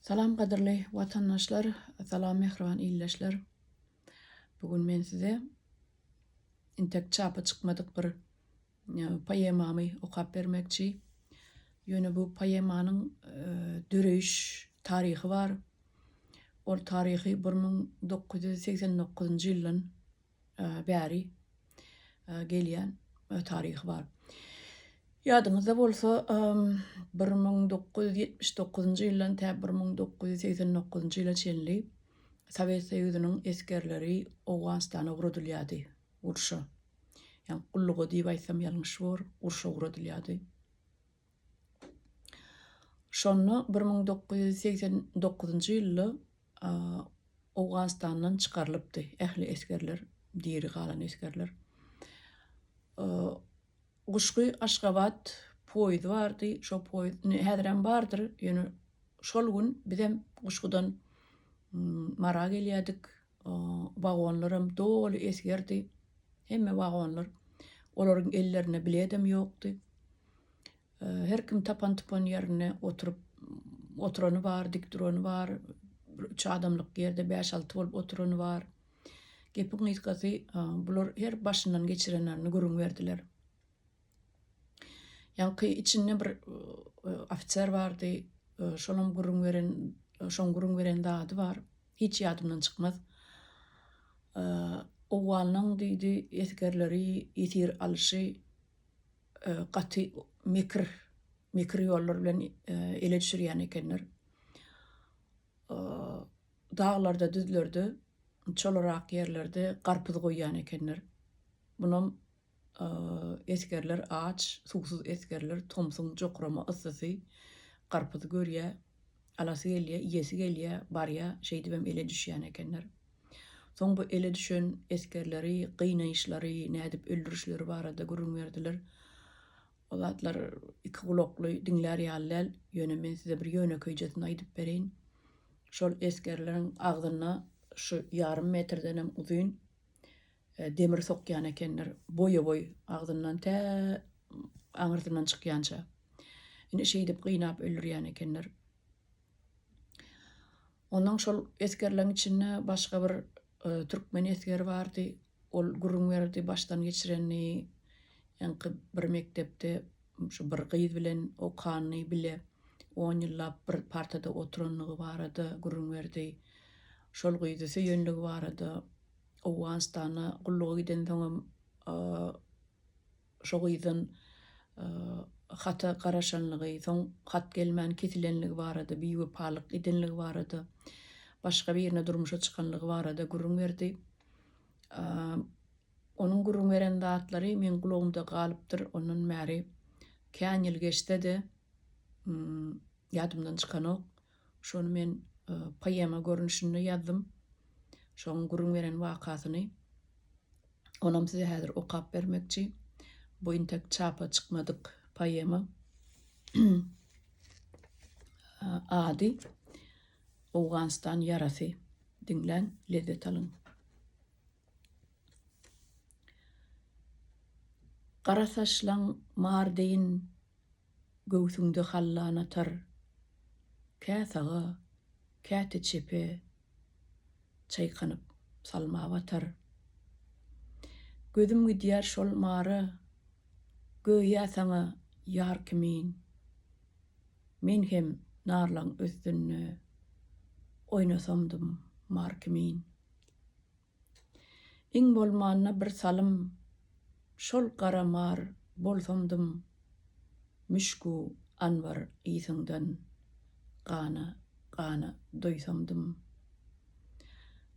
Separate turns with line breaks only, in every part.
Salam gadyrly watandaşlar, salam mähriban ildeşler. Bu gün men size intek çapa çykmadyk bir e, poemamy okap bermekçi. Ýöne bu poemanyň e, döreýiş taryhy bar. Ol taryhy 1989-njy ýyldan bäri gelýän taryhy bar. Ýadyňyzda bolsa, 1979-njy ýyldan tä 1989-njy ýyla çenli Sowet Soýuzynyň esgerleri Owganystana ugradylýardy, urşa. Ýagny gulluga diýip aýtsam ýalňyş bor, urşa ugradylýardy. Şonda 1989-njy ýylda Owganystandan çykarylypdy ähli esgerler, diri galan esgerler. Guşgy Aşgabat poýzy bardy, şo poýz indi häzirem bardyr, ýöne şol gün bizem Guşgudan Mara gelýärdik. Wagonlaram doly esgerdi. Hemme wagonlar. Olaryň ellerinde biledem ýokdy. Her kim tapan-tupan ýerinde oturyp, oturany bar, dik durany bar, bir üç adamlyk ýerde bäş-alty bolup oturany bar. Gepiň gysgasy, bular her başyndan geçirenlerini gürrüň berdiler. Ýaňky içinde bir ofiser bardy, şolam gürrüň beren, şoň gürrüň beren zady bar. Hiç ýadymdan çykmaz. Owganyň diýdi, esgerleri ýesir alyşy gaty mekir, mekir ýollar bilen ele düşürýän ekenler. Daglarda, düzlerde, çolarak ýerlerde garpyz goýýan ekenler. Munam esgerler aç, suwsuz esgerler tomsuň jokrama yssysy garpyzy görýär, alasy gelýär, iýesi gelýär, barýar, şeýdibem ele düşýän ekenler. Soň bu ele düşen esgerleri gynaýyşlary, nädip öldürişleri barada gürrüň berdiler. O zatlar iki gulakly diňlär ýaly däl, ýöne men size bir ýönekeýjesini aýdyp bereýin. Şol esgerleriň agzyna şu ýarym metrdenem uzyn demir sokýan ekenler, boýa-boý agzyndan tä aňyrsyndan çykýança. Ine şeýdip gynap öldürýän ekenler. Ondan şol esgerleň içinde başga bir türkmen esgeri bardy. Ol gürrüň berdi başdan geçirenini. Ýaňky bir mekdepde şu bir gyz bilen okanyny bile on ýyllap bir partada oturanlygy barada gürrüň berdi. Şol gyzy söýenligi barada Owganystana gulluga gidensoňam şo gyzdan hata garaşanlygy, soň hat gelmän kesilenligi barada, biwepalyk edenligi barada, başga birine durmuşa çykanlygy barada gürrüň berdi. Onuň gürrüň beren zatlary meň gulagymda galypdyr, ondan bäri kän ýyl geçse-de, ýadymdan çykanok. Şony men poema görnüşinde ýazdym. Şoň gürrüň beren wakasyny. Onam size häzir okap bermekçi. Bu intek çapa çykmadyk poema. Ady Owganystan ýarasy. Diňläň, lezzet alyň. Gara saçlaň mar deýin Göwsüňde hallan atar. Kä saga, käte çepe Çaýkanyp salma batar. Gözüm gidýär şol mara, Göýä saňa ýar kimin. Men hem narlaň üstünde Oýnasamdym mar kimin. Iň bolmanda bir salym şol gara mar bolsamdym, Müşk-u anbar ysyňdan gana gana doýsamdym.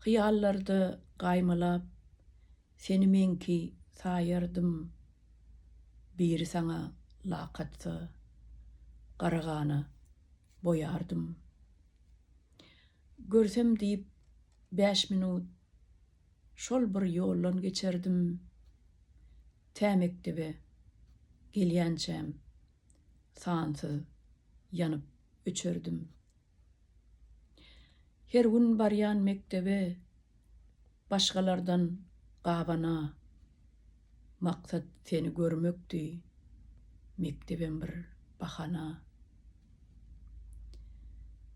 Hyýallarda gaýmalap seni meňki saýardym, Biri saňa lak atsa gara gana boýardym. Görsem diýip bäş minut şol bir ýoldan geçerdim, tä mekdebe gelýänçäm sansyz ýanyp öçerdim. Her gün barýan mekdebe başgalardan gabana, maksat seni görmekdi, mekdebem bir bahana.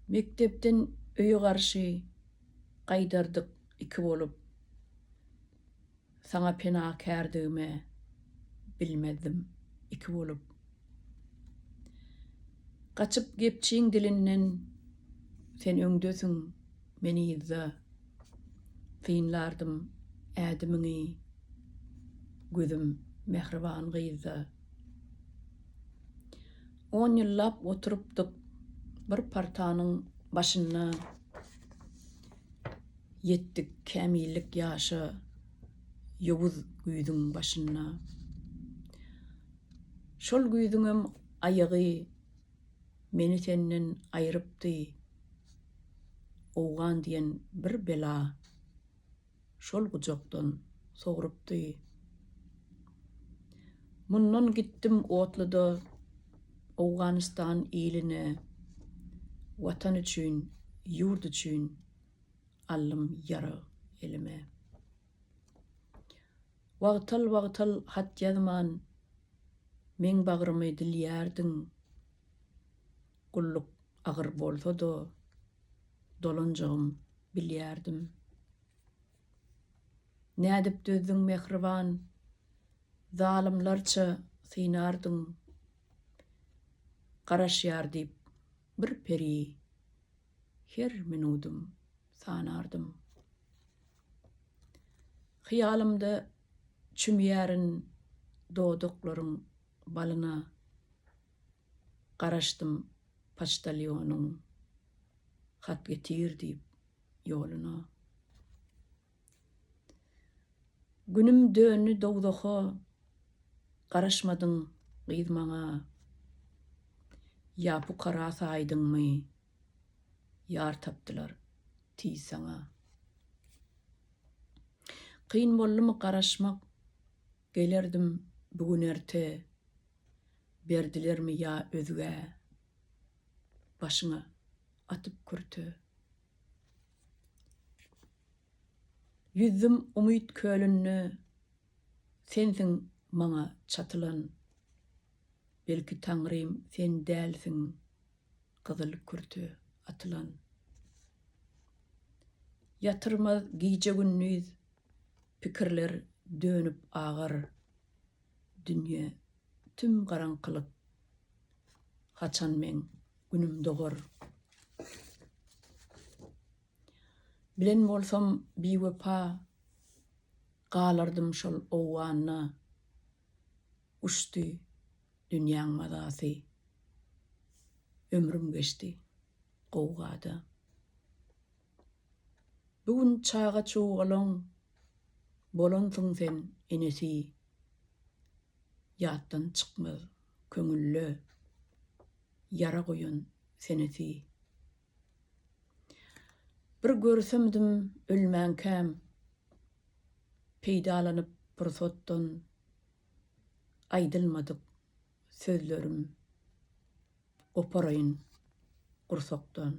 Mekdepden öýe garşy gaýdardyk iki bolup. Saňa penakärdigime bilmezdim iki bolup. Gaçyp gepçiň dilinden sen öňdesiň, men yzda. Synlardym ädimiňi, gözüm mähriban gyzda. On ýyllap oturypdyk bir partanyň başynda. Ýetdik kämillik ýaşa ýowuz güýzüň başynda. Şol güýzüňem aýagy meni senden aýrypdy. Owgan diýen bir bela şol gujakdan sogrupdy. Mundan gitdim otluda Owganystan iline, Watan üçin, ýurt üçin aldym ýarag elime. Wagtal-wagtal hat ýazman, meň bagrymy dilýärdiň, Gulluk agyr bolsa-da, dolanjagym bilýärdim. Nädip dözdüň mähriban, zalymlarça synardyň, Garaşýar diýip bir peri her minudym sanardym. Hyýalymda çümýärin dodaklaryň balyna, Garaşdym poçtalýonyň hat getir diýip ýoluna. Günüm döndi dowzaha, garaşmadyň gyz maňa. Ýa pukara saýdyňmy, ýar tapdylar tiz saňa. Kyn boldumy garaşmak, gelerdim bu gün-erte. Berdilermi ýa özgä, başyňa atyp kürte. Ýüzdüm umyt kölünde, sensiň maňa çatylan. Belki Taňrym sen dälsiň gyzyl kürte atylan. Ýatyrmaz gije-gündiz pikirler dönüp agar. Dünýe tüm garaňkylyk, haçan meň günüm dogar? Bilen bolsam biwepa, galardym şol Owganda. Uçdy dünýäň mazasy, ömrüm geçdi gowgada. Bu gün çaga-çugalaň bolansyň sen enesi, Ýatdan çykmaz köňülde ýara goýan senesi. Bir görsemdim ölmänkäm, peýdalanyp pursatdan, Aýdylmadyk sözlerim goparaýyn gursakdan.